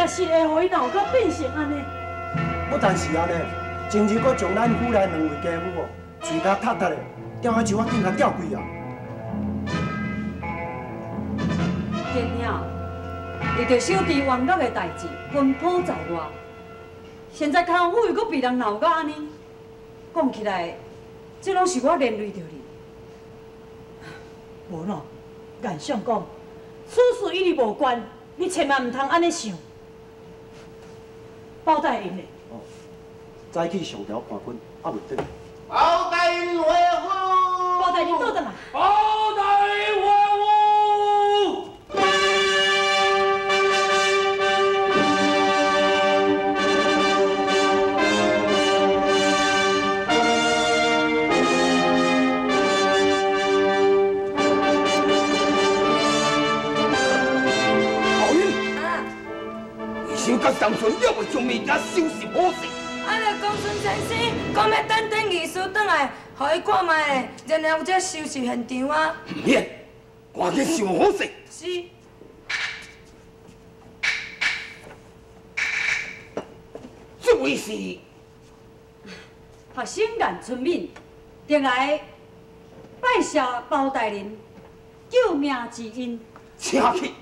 实会予伊闹到变成按呢。不但是按呢，前日阁将咱府内两位家母哦，喙甲踢踢的，吊喺树仔顶共吊开啊。今兄为著小弟冤狱的代志，奔波在外，现在开封府又阁被人闹到按呢，讲起来，这拢是我连累著你。无喏，颜相讲，此事与你无关，你千万毋通按呢想。包大人呢？哦，早起上朝看君，犹未转。包大人回府。包大人倒转来。包大人回府。当初了未将物件收拾好势。啊！著公孙先生讲欲等典仪师转来，予伊看觅咧，然后才收拾现场啊。毋免，赶紧想好势。是。这位是学生颜春敏，前来拜谢包大人救命之恩。请去。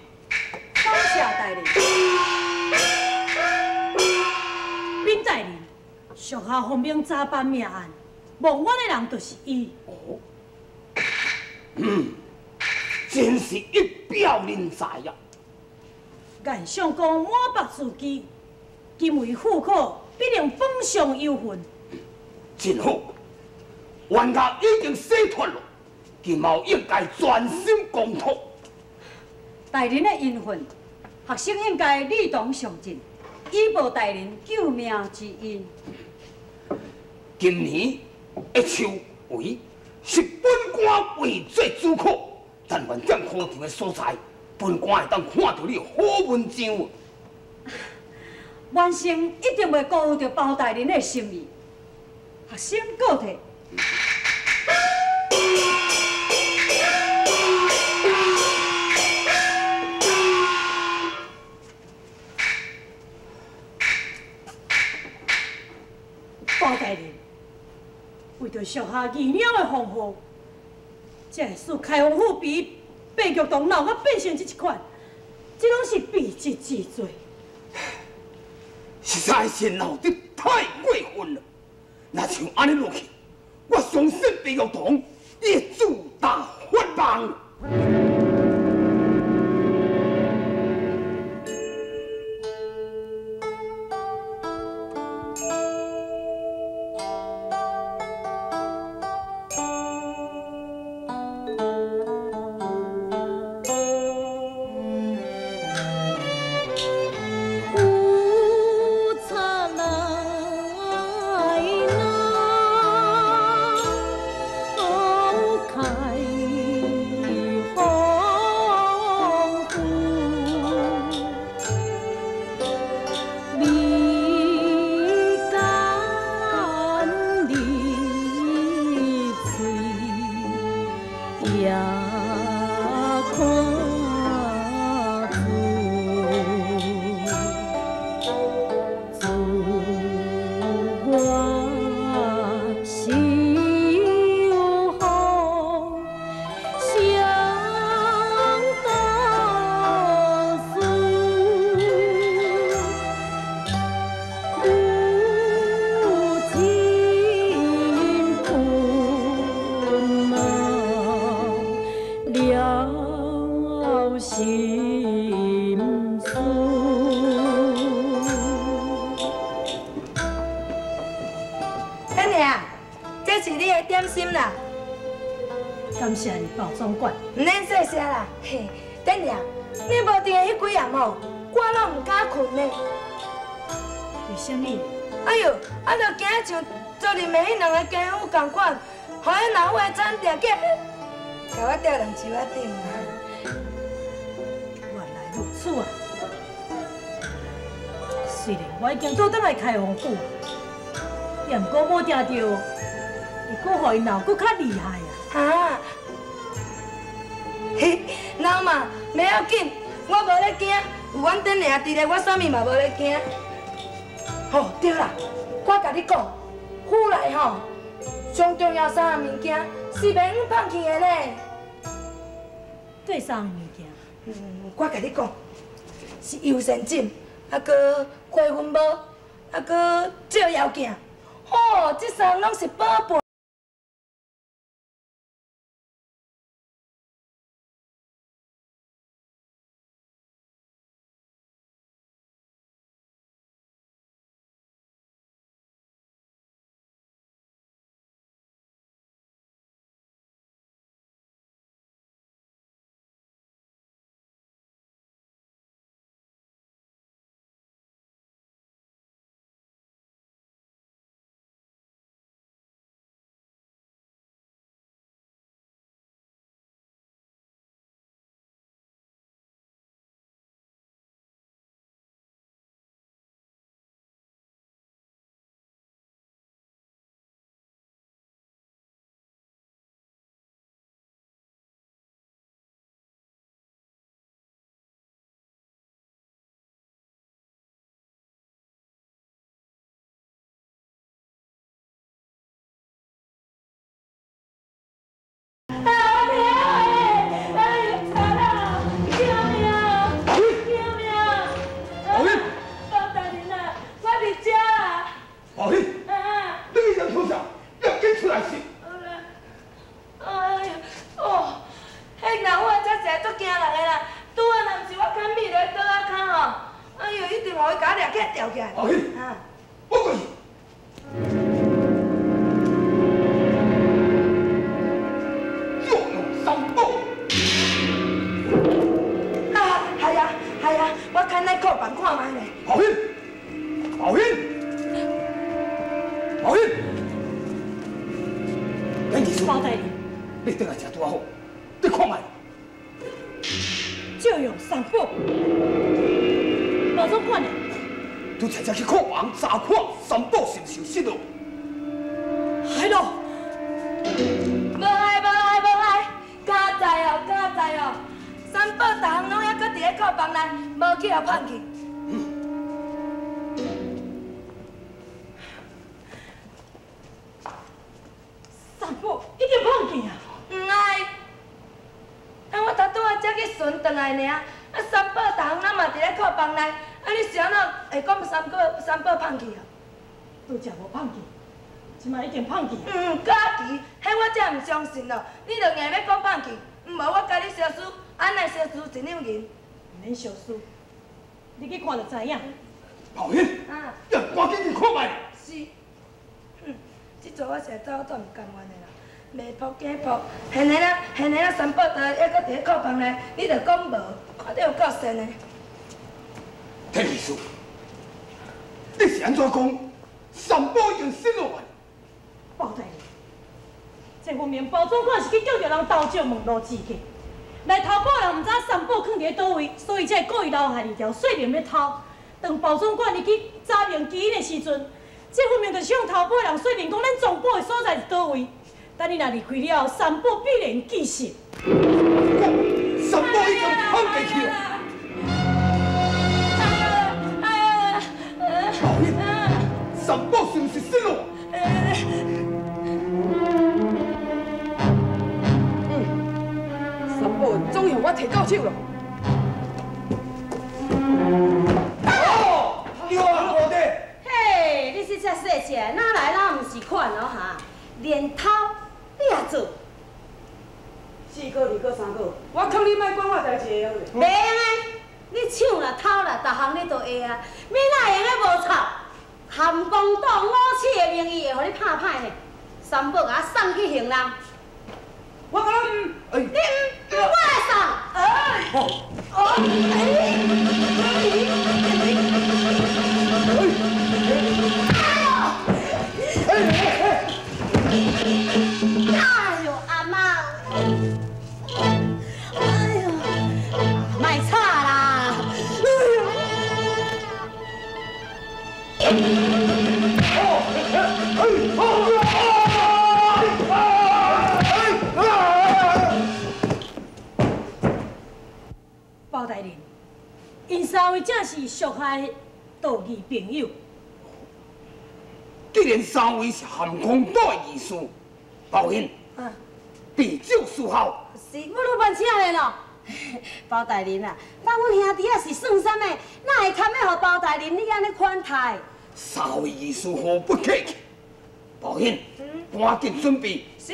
感谢大人。禀大人，属下奉命查办命案，望冤的人就是伊。哦，真是一表人才呀！颜相公满腹字句，今为副考，必定封上有份。真好，冤家已经洗脱了，今后应该专心工作。大人的恩分，学生应该力同上进，以报大人救命之恩。今年的秋闱是本官为做主考，但愿踮考场的所在，本官会当看到你好文章。晚生一定袂辜负著包大人的心意。学生告退。包大人，为著属下义鸟的防护，才会使开封府比白玉堂闹到变成这一款，这拢是敝屣之罪。实在是闹得太过分了。若像按呢落去，我相信白玉堂伊会自大发梦。虽然我已经倒转来开封府，也毋过无定著，会阁予𪜶闹阁较厉害啊！哈，嘿，闹嘛，袂要紧，我無咧驚，有阮頂娘佇咧，我啥物嘛無咧驚。吼，對啦，我共你講，府內吼上重要三項物件是袂用放棄的呢。對三項物件？嗯，我共你講，是遊仙枕，啊，閣花粉帽，啊，閣照妖鏡。吼，這三項攏是寶貝。小输，你去看就知影。宝英，你赶紧去看觅。是，哼，这阵我实在走足毋甘愿的啦，袂扑假扑，现在啦，现在啦，三宝台还阁伫咧库房内，你著讲无，看你有够神的。天理师，你是按怎讲？三宝已经死落来。包大人，这分明包总管是去叫著人偷石问路子去。来偷宝人毋知三宝囥伫咧佗位，所以才会故意留下二条细命欲偷。当包总管伊去查明基因的时阵，这分明就是向偷宝人说明讲咱藏宝的所在是佗位。等你若离开了后，三宝必然记实。三宝已经放过去了。老爷，三宝是毋是死了？总予我提到手了。哦，对啊，五弟。嘿，你这只细只，哪来哪毋是款哦哈？连偷你也做？四个、二个、三个，我劝你莫管我代志会用袂？袂用的，你抢啦、偷啦，逐项你都会啊。你哪会用的无错？含公党五七的名义会予你拍歹呢？三宝共我送去刑人。我讲你唔，你唔，我来送。哎，哦，哎呦，阿妈，哎呦，莫吵啦！哎呦，包大人， 𪜶三位正是属下的道义朋友。既然三位是含空岛的义士，包英，地酒伺候。是，我老板请的咯。包大人啊，当阮兄弟仔是算啥物？哪会堪得予包大人你按呢款待？三位义士何不客气？包英，赶紧准备。是。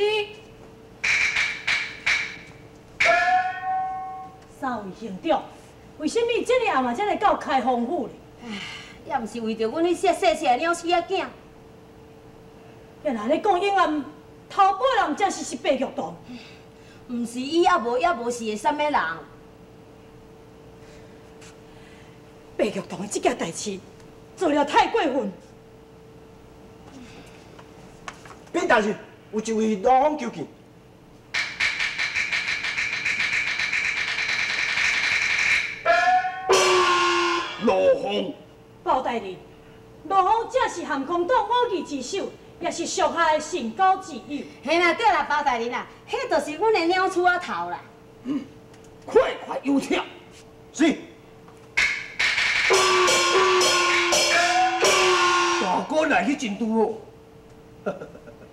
三位兄长，为什么这个暗嘛才来到开封府呢？也毋是为著阮彼细细只鸟鼠仔囝。也若咧讲，永暗偷宝人才是是白玉堂。毋是伊，也无也无是个啥物人。白玉堂的这件代志做了太过分。禀大人，有一位罗凤求见。罗凤，包大人，罗凤正是含空岛五义之首，也是属下的神交挚友。嘿啦，对啦，包大人啊，彼就是阮的鸟鼠仔头啦。嗯，快快有请。是。大哥来去真拄好。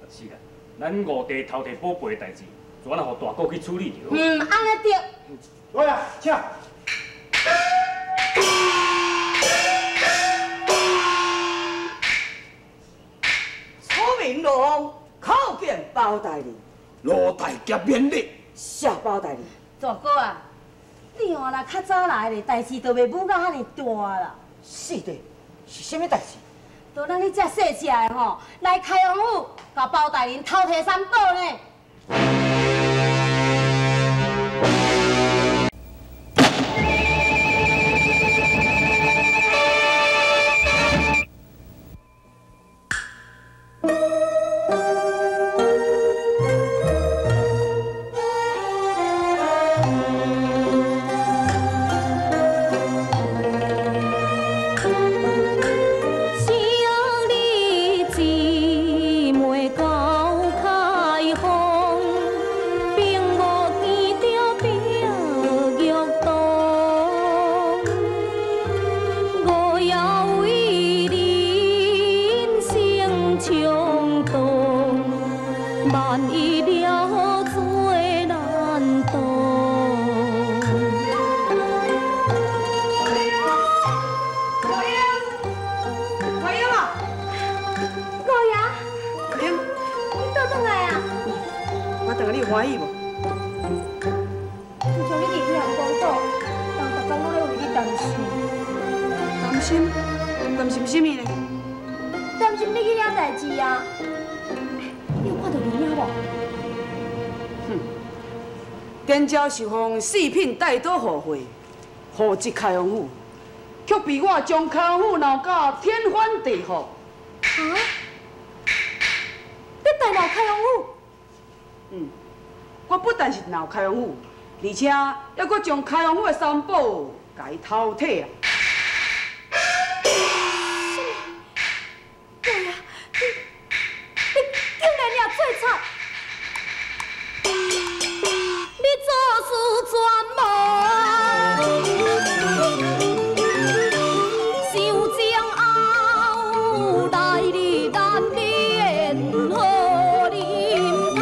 是啦，咱五弟偷摕宝贝的代志，就按予大哥去处理就好。嗯，按呢对。来啊，请。出名罗凤，叩见包大人。罗大侠免礼。谢包大人。大哥啊，你哦若较早来咧，代志就袂舞到遐尔大啦。是的，是啥物代志？就咱彼只细只的吼，来开封府，共包大人偷提三宝呢。招受封四品带刀护会，护职开封府，却被我将开封府闹到天翻地覆。啊！你代闹开封府？嗯，我不但是闹开封府，而且还阁将开封府的三宝共伊偷摕啊！对啊，你竟然也做贼！你做事全无，想将后来日难免好临头。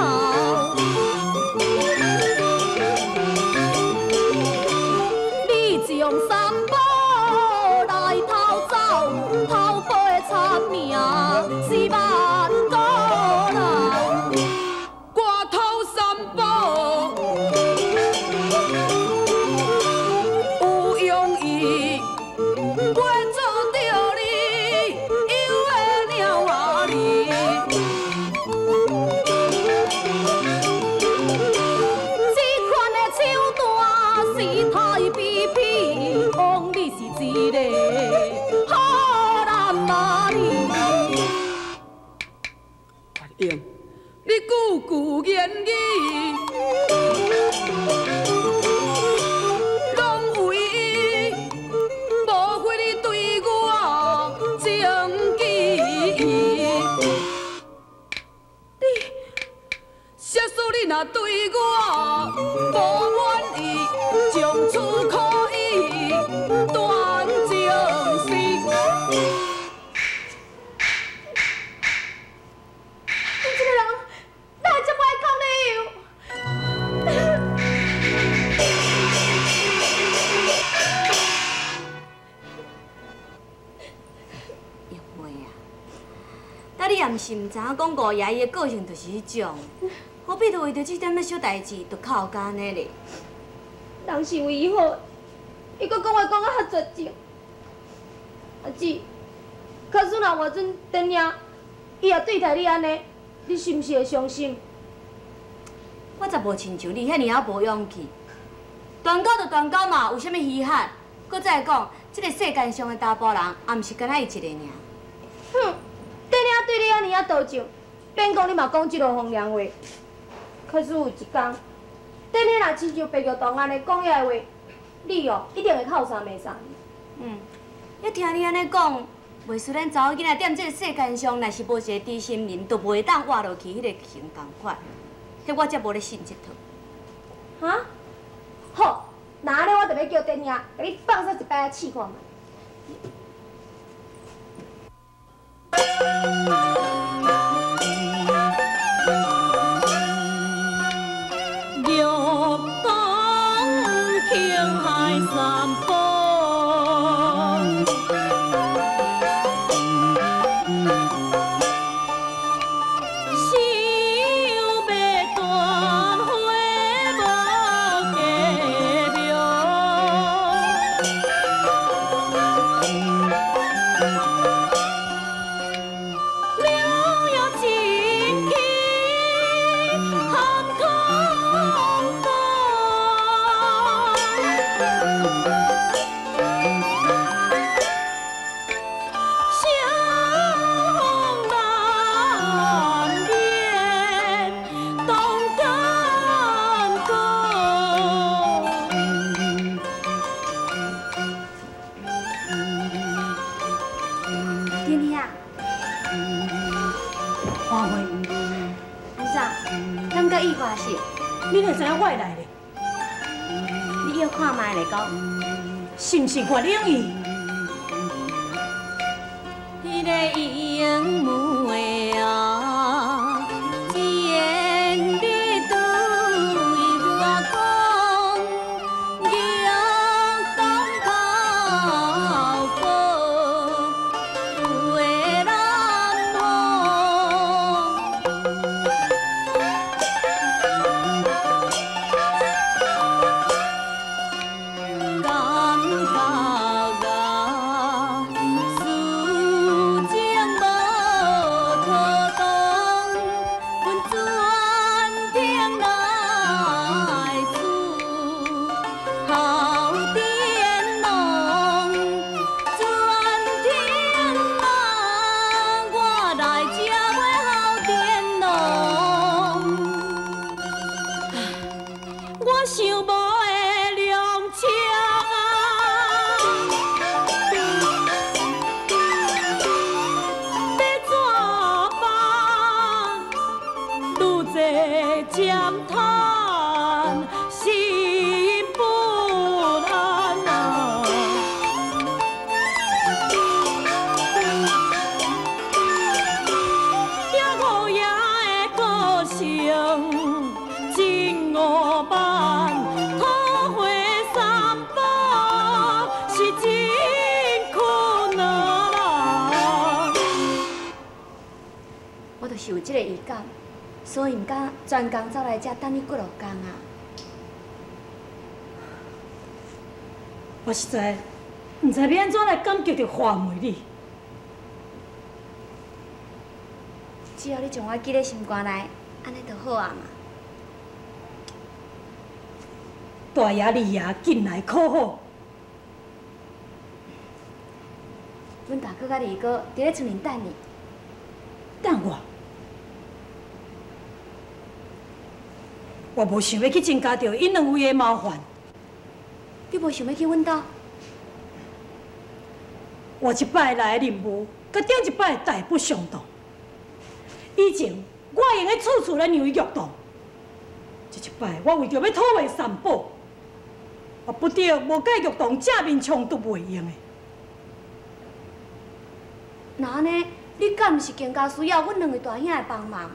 你将三宝来偷走，偷宝的惨名是万古留。我偷三宝。你句句言语，拢为伊，无非你对我情意。你，假使你若对我无满意，从此可以断。啊，你也毋是毋知影講五爺伊的個性就是彼種，何必就為著這點仔小代誌就哭甲按呢咧？人是為伊好，伊閣講話講甲遐絕情。阿姊，假使若換準典兄，伊也對待你按呢，你是毋是會傷心？我才無親像你遐爾仔無勇氣。斷交就斷交嘛，有啥物稀罕？閣再講，這個世間上的查埔人，也毋是干焦伊一个爾。哼，典兄對你按呢仔多情，免講你嘛講這落風涼話。可是有一工，典兄若親像白玉堂按呢講遐個話，你哦一定會哭三罵三。嗯，一聽你按呢講，袂輸咱查某囡仔踮這個世間上，若是無一個知心人，就袂當活落去彼個型仝款。彼我才無咧信這套。哈？好，那按呢我就欲叫典兄，共你放煞一擺仔試看覓。玉堂輕海三寶。想欲斷花無家苗。了了真气含空洞。相逢难免动感觉。典兄，花花，按怎？感覺意外是？你哪會知影我會來咧？你約看覓咧講？是毋是月影伊？彼个英母的啊，一言你對我講，玉堂哭寶有的南風。感覺啊，事情無妥當，阮轉天來處好天龍，轉天啊，我來這尾好天龍。我想無的兩尺啊，欲怎辦？愈济嗔叹，心不安啊。也五爷的个性真傲慢，讨回三寶是真困難啦。我就是有這個預感，所以毋敢專工走來遮等你幾落工啊。我實在毋知欲按怎來感激著華梅你。只要你將我記咧心肝內，按呢就好啊嘛。大爺、二爺近來可好？阮大哥佮二哥佇咧厝裡等你。等我？我無想欲去增加著𪜶兩位的麻煩。你無想欲去阮兜？我這擺來的任務，佮頂一擺大不相同。以前我會用得處處來讓伊玉堂，這一擺我為著欲討回三寶，我不得無佮玉堂正面衝突袂用的。那按呢，你敢毋是更加需要阮兩位大兄的幫忙？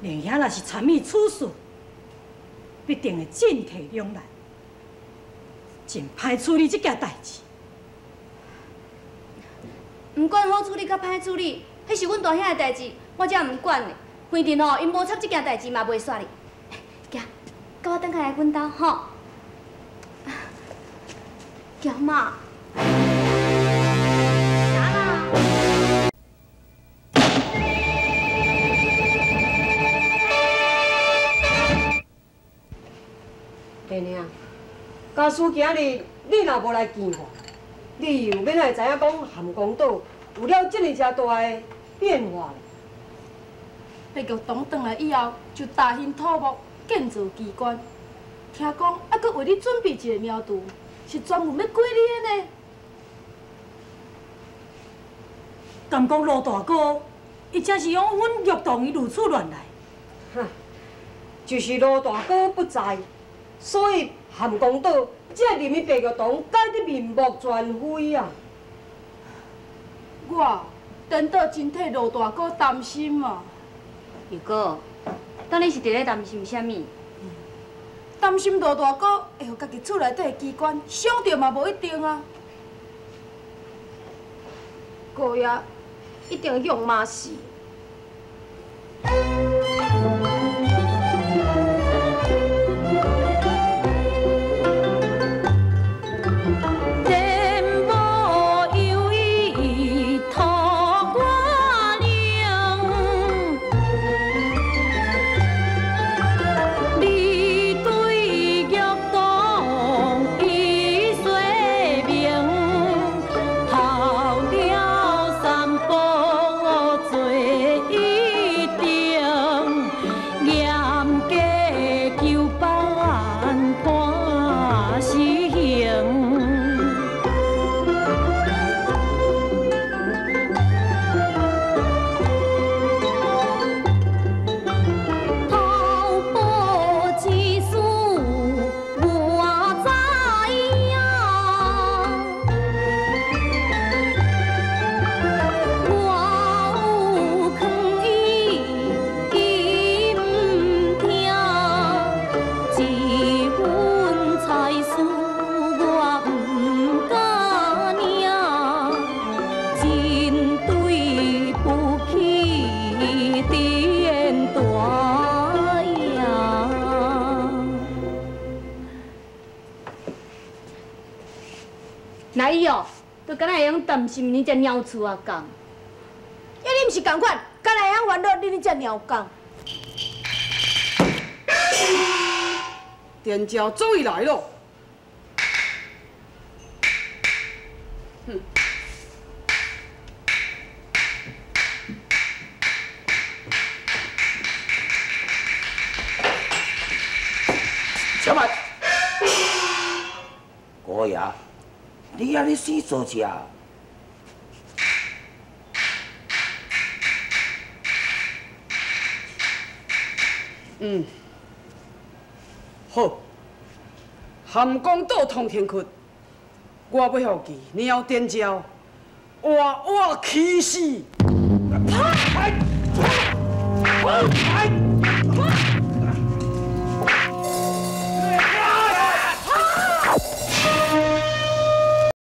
兩兄若是參與此事，必定會進退兩難，真歹處理這件代誌。毋毋管好處理佮歹處理，彼是阮大兄的代誌，我才毋管呢。反正吼，𪜶無插這件代誌嘛袂煞哩。行，佮我轉來來阮兜吼。行嘛。弟娘，假使今日你若無來見我，你又欲哪會知影講含光島有了這爾遮大的變化？白玉堂轉來以後，就大興土木，建造機關。聽講還閣為你準備一個廟堂，是專門欲鬼你的呢。敢講盧大哥，伊真是用阮玉堂伊如此亂來。哈，就是盧大哥不在。所以含光島才會入去白玉堂，改得面目全非啊！我颠倒真替盧大哥擔心啊！二哥，當你是佇咧擔心啥物？擔心盧大哥會予家己厝內底的機關傷著嘛，無一定啊！姑爺一定會去予罵死。就敢若會用擔心恁這鳥厝仔工，呀，你毋是仝款，敢若會晓烦恼恁這鸟工。田鸟终于来了。哼。且慢，姑爷。你按呢死做啥？嗯，好。含光岛通天窟，我欲予其鸟电鸟活活气死！哎！哎！